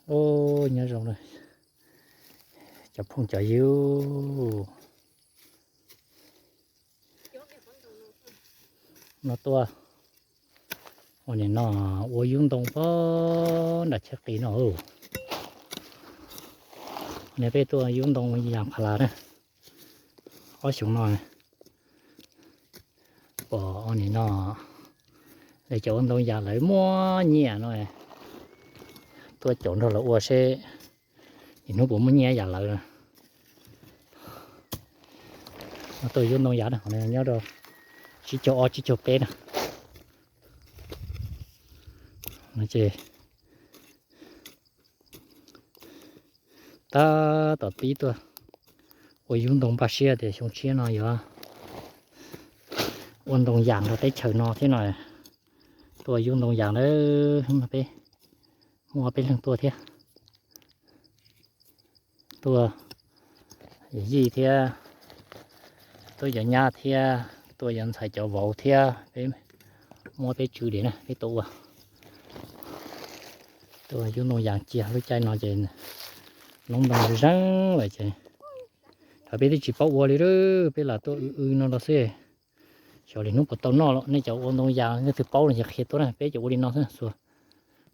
Ub, nyob zoo na cov phooj cov ywg, no tuaj ua nim no ua yub ntoo pog nram Chaj Qis no. Ne peb tuaj yub ntoo yas pha las na, ob xyoo no pom ua nim no lawv cov ua ntoo yas lawv muaj nyiaj no, tuaj caum nrog lawv ua seb ib hnub puas muaj nyiaj yam lawv na. Tuaj yub ntoo yas na, nyob rau tsib caug ob tsib caug peb na. Ces tab tom pib tuaj ua yub ntoo npaj siab tias xyoo tshiab no yuav ua ntoo yas rau teb chaws no thiab no. Tuaj yub ntoo yas na, peb muaj peb leeg tuaj thiab. Tuaj yawm yij thiab, tuaj cov nyab thiab, tuaj cov ntxhais cov vauv thiab, peb muab peb tswv diam na peb tuaj ua. Tuaj yub ntoo yas cia lub caij no ces noob ntoo zeeb lawm ces thaum peb twb tsis paub ua li, peb lam tuaj w w no los xwb. Xyov li hnub puas tau noj los, nej cov ua ntoo yas leej twg paub no ces qhia tuaj na, peb cov ua li no xwb.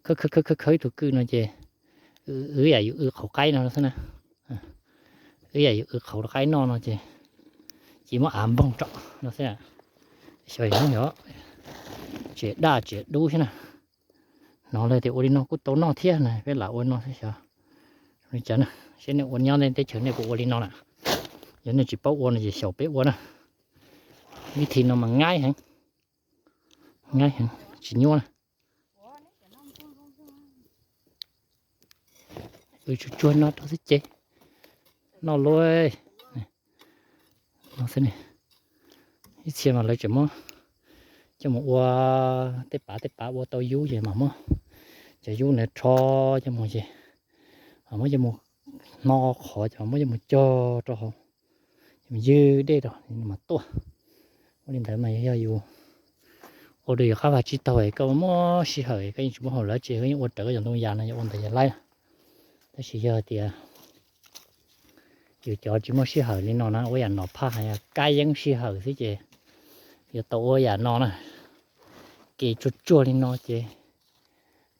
Khawb khawb khawb khawb ib tug kwj no ces wb yam yus w qhauv qaib no xwb na. Wb yam yus w qhauv qaib noj no ces cia muab av npoog rau no xwb. Xyov li hnub yog tseem daj tseem dub thiab na. Hnov lawv tias ua li no kuj tau noj thiab na, peb lam ua no xwb xyov li cas na. Seb nej ua nyob nej teb chaws nej puas ua li no na. Yog nej tsis paub ua no ces xyaum peb ua na. Vib thib no mas ngaib heev, ngaib heev tsis nyuaj na. Wb tsuag tsuag no rau xwb ces noj luaj. No xwb ne, ib txhia mas lawv tseem muab coj mus ua tej pav tej pav ua tau yub ces mam muab cov yub ntawd rho coj mus ces mam muab coj mus hno qhov ces mam muab coj mus cog rau hauv ces mus ywg dej rau mam tuaj. Ua li ntawd mas yog yus ua rau yus qab vag tsib taug es koj muaj sij hawm koj yeej tsis muaj hauj lwm ces koj yeej ua raws koj cov ntoo yas no yog ua ntawd yog laib. Tab sis yog tias yus cov tsis muaj sij hawm li no na, ua yam no phaj hais kab yeeb sij hawm xwb ces yuav tau ua yam no na. Kev tsuag tsuag li no ces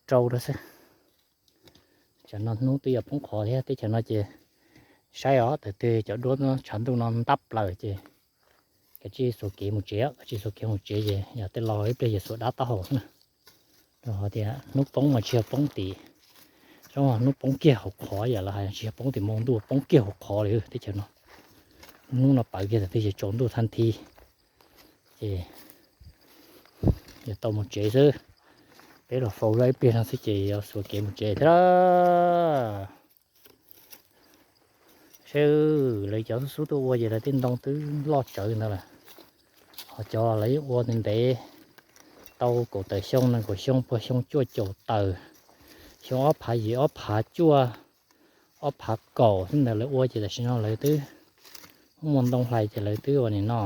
rau rau xwb. Tsam no hnub twb yuav poob qho thiab teb chaws no ces saib os, thaum twg cov duab tshav ntuj no ntab plaws ces kav tsij xuas kev mus tsev, kav tsij xuas kev mus tsev ces yog tej lo ib pliag yuav xuas dab taub hau xwb na. Rau qhov tias hnub poob mas tsis yog poob tim, hnub poob kiag hauv qhov yam los hais tsis yog poob tim moo ntuj, poob kiag hauv qhov li teb chaws no. Hnub no pawv kiag thaum twg ces tsaus ntuj thaj thi. Ces yuav tau mus tsev xwb. Peb los faus zoj ib pliag no xwb ces yuav xuas kev mus tsev thiab. Seb lawv cov xub xub tuaj ua ces lawv tej ntoo twb loj tsawv ntawd lawm. Ho cov lawv ua ntev ntev tau kaum tawm xyoo, nees nkaum xyoo, puag xyoo cuaj caum tawm, xyoo ob phav yim ob phav cuaj, ob phav kaum xwb ntawd lawv ua ces tam sim no lawv twb muaj ntoo hlais ces lawv twb ua nim no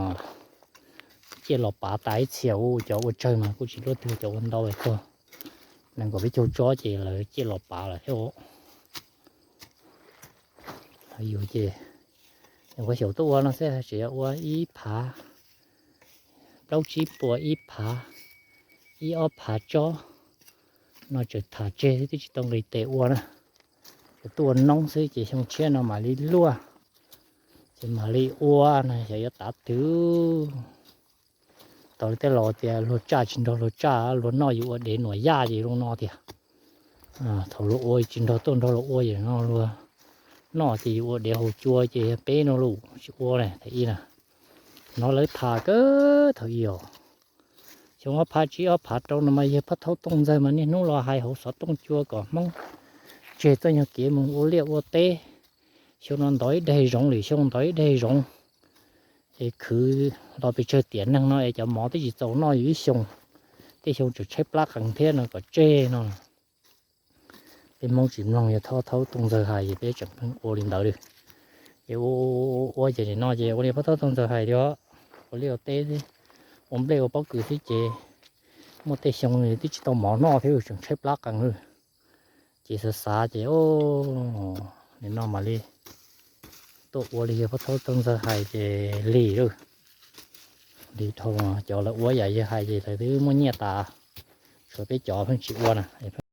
ciaj los pav tas ib txhia. Cov ua tsawg mas kuj tsis luaj twg, cov ua ntau tuag nees nkaum peb caug tsob ces lawv ciaj los pav lawm thiab. Yus ces ua xyaum tuaj ua no xwb, tseem ua ib phav plaub tsib puas ib phav, ib ob phav tsob no tseem tham tseg xwb twb tsis tau nqis tes ua na. Tseem tuaj ua noob xwb ces xyoo tshiab no mam li luaj, ces mam li ua na, xyov yuav tav twg. Tau li tej laus tias luag tsaj tsis nrog luag tsaj, luag noj yus ua dev nuam yaj ces zoo no tiag. Thaum luag ua tsis nrog tuaj nrog luag ua ces no luag noj ces yus ua dev haus cua ces yog peb no lus tsis ua na. Thaum ub na, hnov lawv tham kawg thaum ub os. Xyoo ob phav tsib ob phav rau no mas yawg Phab Thaub Tooj Ntxawg mas niaj hnub los hais hauv xov tooj cua kom Hmoob tseg txoj nyuag kev mus ua liaj ua teb. Xyoo no ntov ib daig zoov, lwm xyoo ntov ib daig zoov, es khwv los pes tsawg tiam neeg no es cov mov twb tsis txaus noj yus ib xyoos, tej xyoo tseem tshaib plab qees thiab no kom tseg no. Peb Hmoob tsis mloog yawg Phab Thaub Tooj Ntxawg hais ces peb tseem pheej ua li ntawd li. Ces ua ua ces nim no ces ua li Phab Thaub Tooj Ntxawg hais li, ua liaj ua teb xwb, ua nplej ua pob kws xwb ces muaj tej xyoo twb tsis tau mov noj thiab tseem tshaib plab qees li. Ces xav xav ces, o, nim no mam li tuaj ua li yawg Paj Thaub Txooj Ntxawg hais ces lig lauj. Lig dhau cov lawv ua yam yawg hais ces lawv twb muaj nyiaj tas, tshuav peb cov pheej tsis ua na.